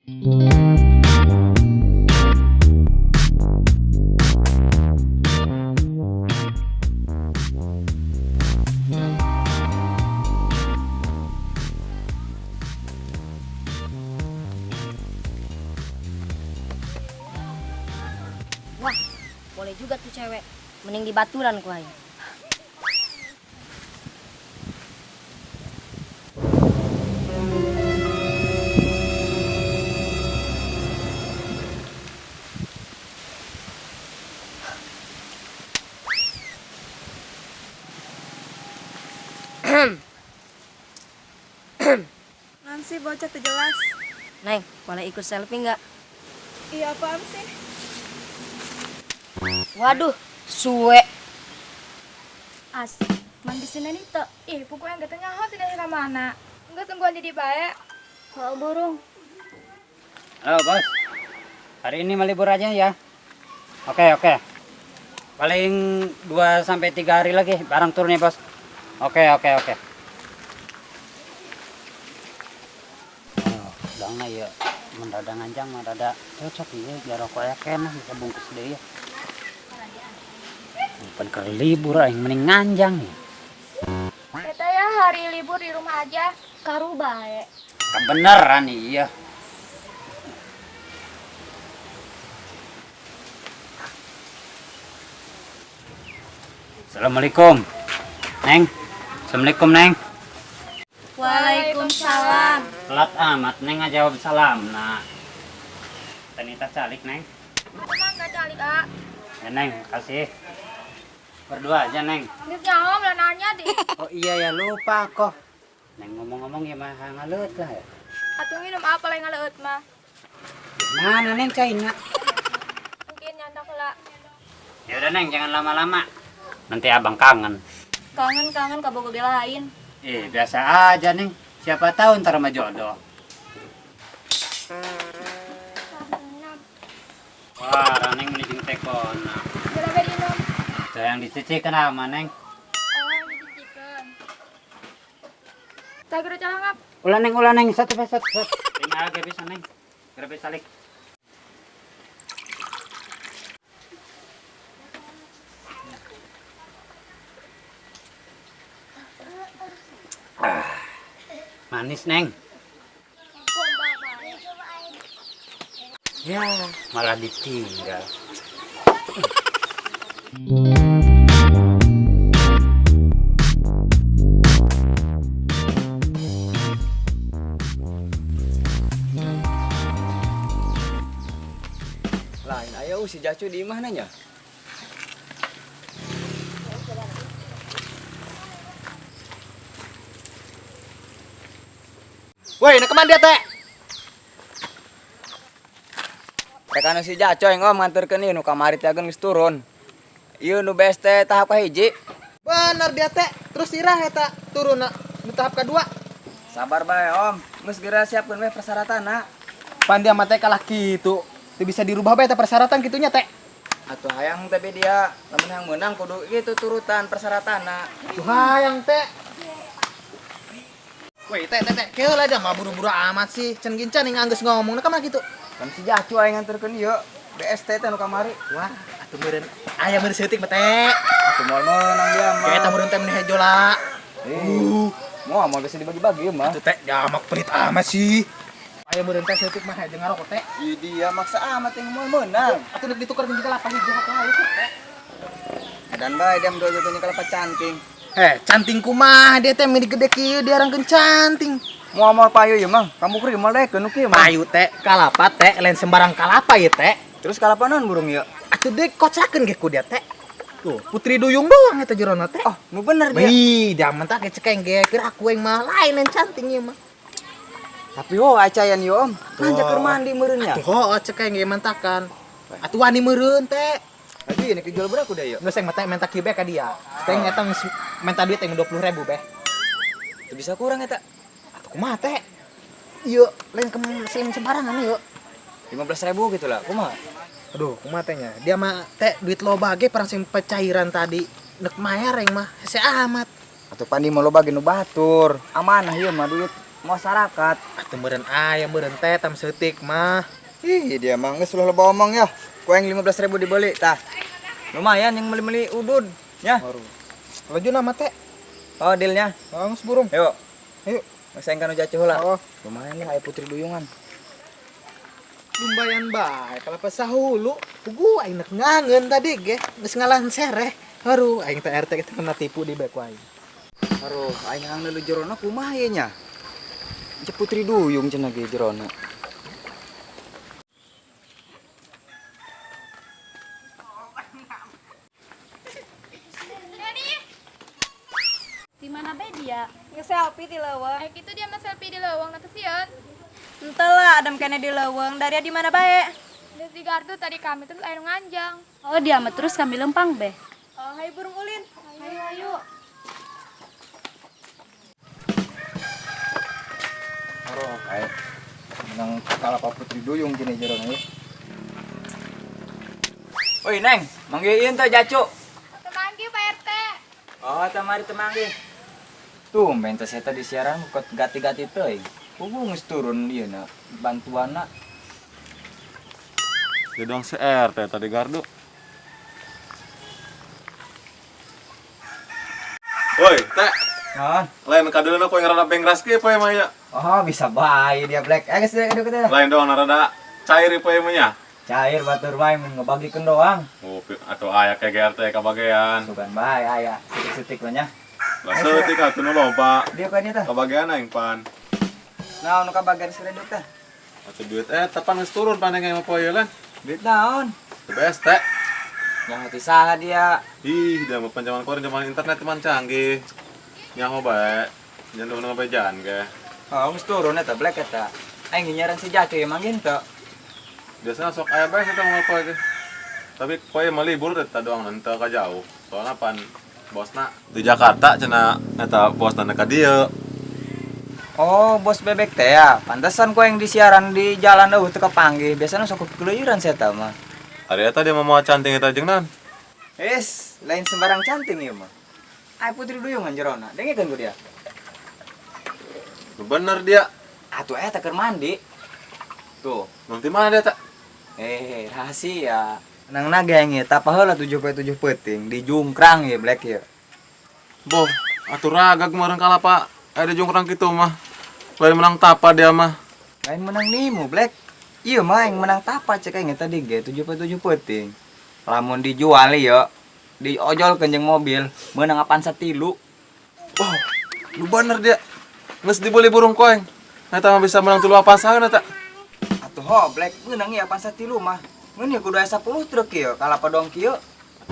Wah, boleh juga tuh cewek. Mending di baturan ku aing. Nanti bocah teu jelas. Neng, boleh ikut selfie nggak? Iya, apaan sih? Waduh, suwe. As, mandi sini nih. Ih, pokoknya nggak tanya tidak ke mana. Enggak tungguan jadi baik. Oh, burung. Halo bos, hari ini mau libur aja ya. Oke. Paling 2 sampai 3 hari lagi barang turun ya bos. Oke. Oh, dang na ya, mun rada nganjang mah rada cocok ya, biar rokok ya kena bisa bungkus deh ya. Pan keur libur aing mending nganjang ya. Kita ya hari libur di rumah aja. Karu bae. Kebenaran iya. Assalamualaikum. Neng. Assalamualaikum, Neng. Waalaikumsalam. Telat amat, Neng ngajawab salam. Nah. Tanita calik, Neng. Aku mah nggak calik, ah. Ya, Neng, kasih. Berdua aja, Neng. Nggak jawab lah nanya deh. Oh iya ya, lupa kok. Neng ngomong-ngomong ya mah ngaleut lah ya. Atuh minum apa lain ngaleut mah? Mana Neng caina? Mungkin nyandak lah. Ya udah Neng, jangan lama-lama. Nanti abang kangen. Kangen-kangen kabogo lain. Biasa aja Neng. Siapa tahu ntar sama jodoh. Wah, Neng menuju tekon. Berapa minum? Itu yang dicuci kenapa, Neng? Oh, yang dicucikan. Tak kira cara ngap. Ulah Neng, ulah Neng, satu besok. Tinggal aja bisa Neng. Gerbe salik. Ah, manis Neng. Ya, malah ditinggal. Lain ayo si Jacu di imah nanya. Woi, nak kemana dia teh? Rekan si Jacu yang om nganterkeun ieu nu kamari teh geus turun. Ieu nu BST tahap kahiji. Bener dia teh, terus sirah eta turun nu tahap kedua. Sabar bae om, geus geura siapkeun we persyaratanna. Pan dia mah teh kalah kitu. Teu bisa dirubah bae eta persyaratan kitunya teh. Atuh hayang tapi dia lamun hayang meunang kudu kitu turutan persyaratanna. Tuh hayang teh. Woi, teh teh teh, keula lah dia mah buru-buru amat sih. Can gincan yang anggeus ngomong na kumaha kitu. Kan si Jacu aing nganterkeun ieu BST teh nu kamari. Wah, atuh meureun aya meureun seutik mah teh. Atuh moal meunang dia mah. Kayak eta meureun teh meni hejo lah. Moal moal bisa dibagi-bagi mah. Atuh teh jamak pelit amat sih. Aya meureun teh seutik mah hejo ngarokok teh. Ih dia maksa amat yang moal meunang. Atuh deuk ditukar jeung kelapa hijau teh ayo teh. Dan bae dia mah dojo kelapa canting. Canting kumaha dia teh meni gede kieu diarangkeun canting. Moal-moal payu ieu mah, kamu keur moal daekeun nu kieu mah. Payu teh kalapa teh lain sembarang kalapa ieu teh. Terus kalapa naon burung ieu? Atuh deuk kocakeun ge ku dia teh. Tuh, putri duyung doang eta jerona teh. Oh, nu bener dia. Wih, dia mah tah cekeng ge keur aku yang mah lain yang canting ieu mah. Tapi ho acayan ieu om. Nanja keur mandi meureun nya. Tuh ho cekeng ge mantakan. Atuh wani meureun teh. Lagi ini kejual berapa udah ya? Geus yang mata menta kieu be ka dia. Cekeng eta geus menta duit yang 20.000 be. Teu bisa kurang eta. Atuh kumaha teh? Ieu lain ke lain sembarangan ieu. 15.000 gitu lah, kumaha? Aduh, kumaha teh nya? Dia mah teh duit loba ge perang sing pecairan tadi. Nek mayar yang mah hese amat. Atuh pandi mah loba ge nu batur. Amanah ieu mah duit. Masyarakat. Atuh meureun aya meureun teh tam seutik mah. Ih, dia mah geus ulah loba omong ya. Ku aing 15.000 dibeli tah. Lumayan yang beli-beli udud ya. Laju nama teh. Oh, dealnya. Oh, geus burung. Yuk. Ayo. Geus aing kanu jacu heula. Oh. Lumayan lah aya putri duyungan. Lumbayan bae kalapa sahulu. Pugu aing nek ngangeun tadi ge. Geus ngalan sereh. Aduh, aing teh RT kita kena tipu di bae ku aing. Aduh, aing hang leulu jerona kumaha ye nya? Cek putri duyung cenah ge jerona. Di mana be dia? Nge-selfie di leuweung. Eh gitu dia mah selfie di leuweung nanti sieun. Entah lah, adam kene di leuweung. Dari di mana bae? Geus di gardu tadi kami terus air nganjang. Oh, dia mah terus kami lempang be. Oh, hai burung ulin. Ayo, ayo. Aduh, aing menang kalapa putri duyung cenah jerona ye. Woi, Neng, manggilin teh Jacu. Temanggi Pak RT. Oh, tamari temanggi. Tuh, main teh saya di siaran kok gati-gati teuing. Pugu geus turun ieu na bantuanna. Dia doang si RT tadi gardu. Woi, teh, Naon? lain kadeuleuh ku yang rada bengras kieu poe mah ya. Oh, bisa bae dia Black. Eh, geus aduh kita. Lain doang rada cair poe mah nya. Cair batur bae mun ngabagikeun doang. Oh, atau aya kayak GRT kabagean. Sugan bae aya seutik-seutik mah nya. Lah seutik atuh nu loba. Dia kan tah. Kabagean aing pan. Naon nu kabagean sereduk tah? Atuh duit tepan geus turun paneng mah poe lan. Duit naon? The best teh. Yang hati saha dia. Ih, dia mah zaman korin zaman internet teman canggih. Nyaho bae. Jangan nu ngabejaan ge. Oh, geus turun eta Black eta. Aing nyaran si Jacu ya manggin teu. Biasanya sok aya bae eta mau poe ge. Tapi poe mah libur eta doang henteu ka jauh. Soalna pan bosna di Jakarta cenah eta bosna ka dieu. Oh, bos bebek teh ya. Pantesan ku yang di siaran di jalan eueuh teu kapanggih. Biasana sok keluyuran saya tah mah. Ari eta dia mau canting eta jeung naon? Es, lain sembarang canting ieu mah. Ai putri duyungan jerona. Dengekeun ku dia. Bener dia. Atuh eta keur mandi. Tuh. Nanti mana dia tak? Eh, rahasia. Nang naga yang ieu tapa heula 7.7 peuting di jungkrang ieu Black ieu. Boh, atuh ragag meureun kalapa ada jungkrang kitu mah. Lain menang tapa dia mah. Lain menang nimu Black. Ieu mah yang menang tapa cek aing tadi ge 7.7 peuting. Lamun dijual ieu diojol jeung mobil meunang Avanza 3. Oh, lu bener dia. Geus dibeli burung koeng. Eta mah bisa menang tilu Avanza eta. Atuh ho Black meunang ieu Avanza 3 mah. Ngeun ieu kudu aya 10 truk ieu kalapa doang kieu.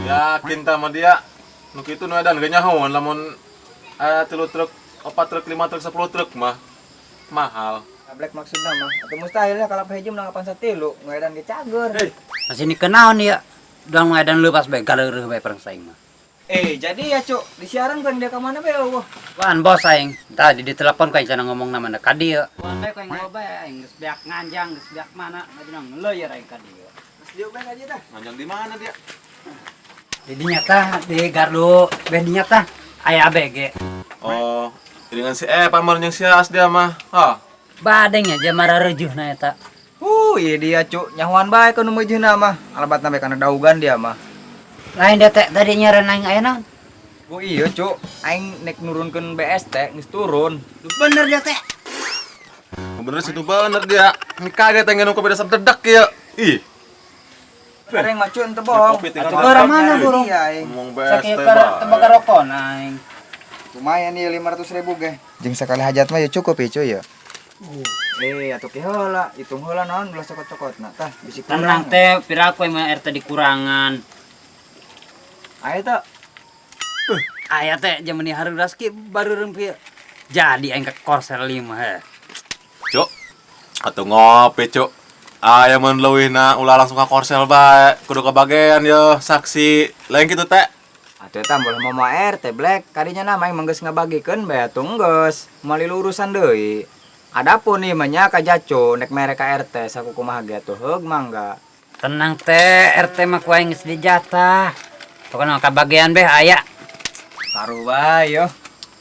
Yakin ta mah dia. Nu kitu nu edan ge nyahoan lamun aya 3 truk, 4 truk, 5 truk, 10 truk mah mahal. Black maksudna mah atuh mustahil ya kalapa hiji menang Avanza 3 ngaedan ge cager. Hei, Masih ni kenaon ya. Doang edan leupas bae galeureuh bae perang saing mah. Eh, jadi ya, Cuk, di siaran kan dia ke mana bae eueuh. Wan bos aing, tadi di telepon ku aing cenah ngomong nama ka dieu. Wan bae ku aing bae aing geus beak nganjang, geus beak mana, maju ngeleuyer aing ka dieu. Mas dia bae aja tah. nganjang di mana dia? Di dinya tah di gardu beh dinya tah aya ABG. Oh, dengan si pamer jeung si As dia mah. Ah, Badeng aja mararejuhna eta. Iya dia, Cuk. Nyahoan bae ka nu meujeuhna mah. Alabatna bae kana daugan dia mah. Lain dia teh tadi nyaran aing aya naon? Oh iya, Cuk. Aing nek nurunkeun BST geus turun. Lu bener dia teh. Bener situ bener dia. Ini kaget aing nu beda sededak ya. Ih, Areng mah Cuk ente bohong. Kopi tinggal Atuh ke arah mana, burung? Iya, aing. Ngomong BST Sakieu keur bae. teu rokok aing. Lumayan ieu 500.000 ge. Jeung sakali hajat mah ya cukup ya, Cuk ya. Atuh ki heula, hitung heula naon belas cokot-cokotna tah bisi kurang. Tenang teh, piraku emang RT dikurangan. Aya teh. Aya teh jaman hareuras ki baru rempil. Jadi aing ke Korsel 5 he. Cuk. Atuh ngopi, Cuk. Aya mun leuwihna ulah langsung ka Korsel bae. Kudu kebagean yo saksi. Lain kitu teh. Atuh eta boleh mama RT Black, kadinya nama aing mah geus ngabagikeun bae atuh geus, moal urusan deui. Adapun ieu mah nya ka Jaco nek mere ka RT sakukumaha ge atuh heug mangga. Tenang teh, RT mah ku aing geus dijatah. Pokona kabagean beh aya. Taruh bae yo.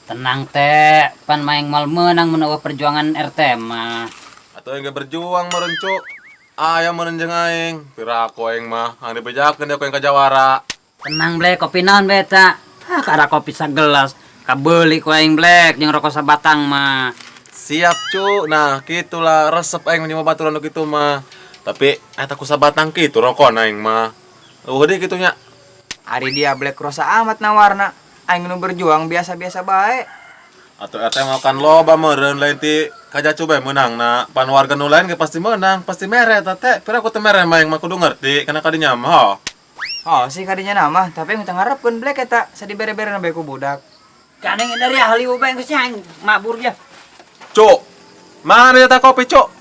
Tenang teh, pan maeng mal menang mun eueuh perjuangan RT mah. Atau yang berjuang meureun cu. Aya meureun jeung aing. Piraku aing mah, hang dibejakeun dia ku aing ka jawara. Tenang Blek, kopi naon be eta? Ah, kara kopi sagelas. Kabeuli ku aing Blek jeung rokok sabatang mah. Siap cu. Nah, kitulah resep aing menyima baturan nu kitu mah. Tapi eta ku sabatang kitu rokona aing mah. Eueuh deui kitu nya. Ari dia Black rosa amat nawarna. Aing nu berjuang biasa-biasa bae. Atau RT makan loba meureun lain ti kajacu bae meunangna. Pan warga nu lain ge pasti meunang, pasti mere eta teh. Pira ku teu mere mah aing mah kudu ngerti kana kadinya mah. Ho. Oh, sih kadinya nama, tapi aing teu ngarepkeun Black eta sadibere-berena bae ku budak. Gandeng dari ahli bae geus aing mabur dia. Cuk. Mana eta kopi, Cuk?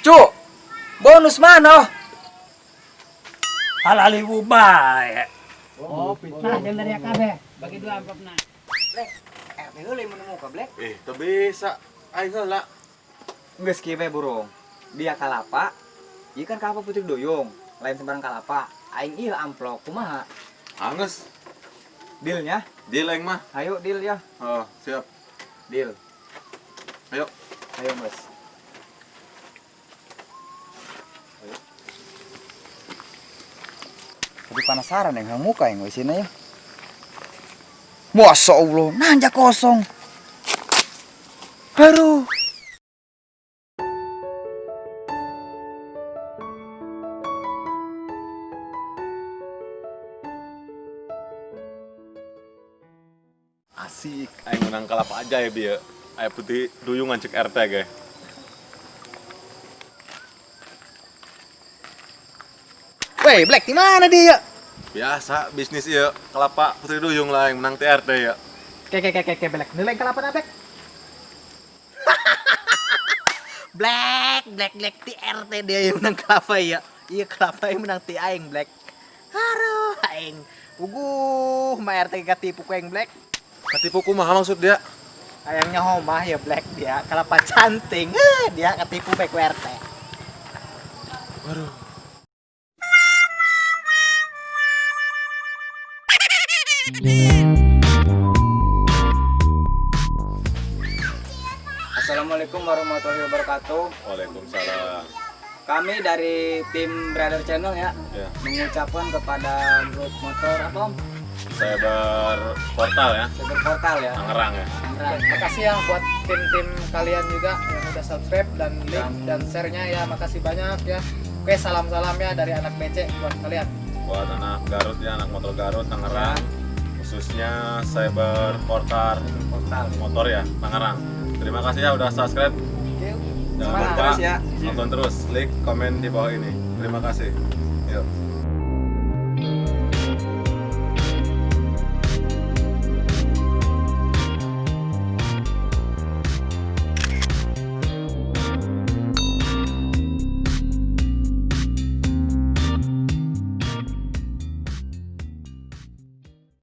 Cuk. Bonus mana? Halali bae. Kopi. Nah, jeung dari kabeh. Bagi dua amplopna. Black, RT heula mun muka Black. Eh, teu bisa. Aing heula. Geus kieu bae burung. Dia kalapa. Ieu kan kalapa putih duyung, lain sembarang kalapa. Aing ieu amplop kumaha? Anggeus. Dealnya? Deal aing mah. Ayo deal ya. Oh, siap. Deal. Ayo. Ayo, Mas. Ayo. Tapi penasaran yang muka yang sini ya. Masya Allah, nanjak kosong. Aduh. Asik, aing menang kalapa aja ya bieu. Aya putih duyungan cek RT ge. Weh, Black di mana dia? Biasa bisnis ieu, kelapa putri duyung lah yang menang TRT ya. Ke Black. Nilai kelapa na Black. Black, Black, Black TRT dia yang menang kelapa ya. Iya kelapa yang menang ti aing Black. Aduh, aing. Uguh, ma RT katipu ku aing Black. Katipu kumaha maksud dia? Ayangnya homah ya Black dia, kelapa canting. Dia ketipu bae ku RT. Waduh. Assalamualaikum warahmatullahi wabarakatuh. Waalaikumsalam. Kami dari tim Brother Channel ya, ya, mengucapkan kepada grup motor apa Om? Cyber Portal ya. Cyber Portal ya. Tangerang ya. Tangerang. Makasih ya buat tim-tim kalian juga yang udah subscribe dan like dan share-nya ya. Makasih banyak ya. Oke, salam-salam ya dari anak BC buat kalian. Buat anak Garut ya, anak motor Garut, Tangerang. Khususnya Cyber Portal motor ya, Tangerang. Terima kasih ya udah subscribe. Jangan lupa terus ya. Nonton terus, like, komen di bawah ini. Terima kasih. Yuk.